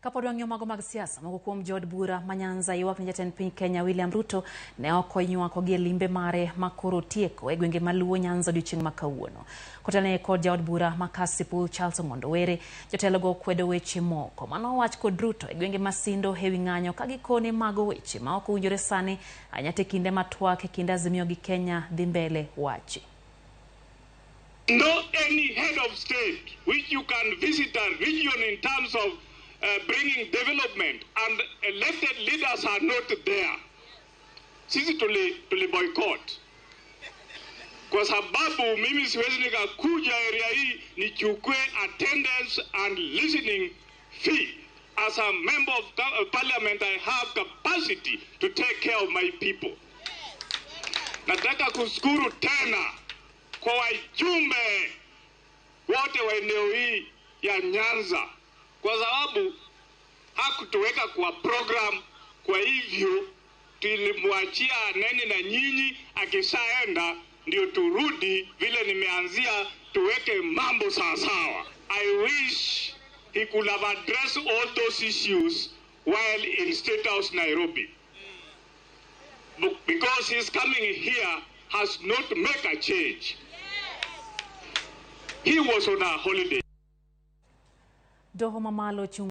Kapod wang'iyo mago mag siasa, moko kuom jood bura ma Nyanza ywak ni jatend piny Kenya William Ruto ne ok oywakogi e limbe mare ma koro otieko e gwenge ma Luo Nyanza odiochieng' ma kawuono. Kotenore kod jaod bura ma Kasipul Charles Ong'ondo Were, jotelogo okwedo weche moko manowach kod Ruto e gwenge ma Sindo ewi ng'anyo ka gikone mago weche ma ok owinjore sani ahinya to e kinde ma twak e kind Azimio gi Kenya dhi mbele wachi. No any head of state which you can visit a region in terms of bringing development and elected leaders are not there. Sisi tuli boycott kwa sababu mimi siwezi nikakuja area hii nichukue attendance and listening fee. As a member of parliament, I have capacity to take care of my people. Nataka kushukuru tena kwa wajumbe wote wa eneo hii ya Nyanza kwa sababu hakutuweka kwa program. Kwa hivyo tulimwachia anene na nyinyi, akishaenda ndio turudi vile nimeanzia, tuweke mambo sawasawa. I wish he could have addressed all those issues while in State House Nairobi, because his coming here has not make a change. He was on a holiday. Doho mamalo chung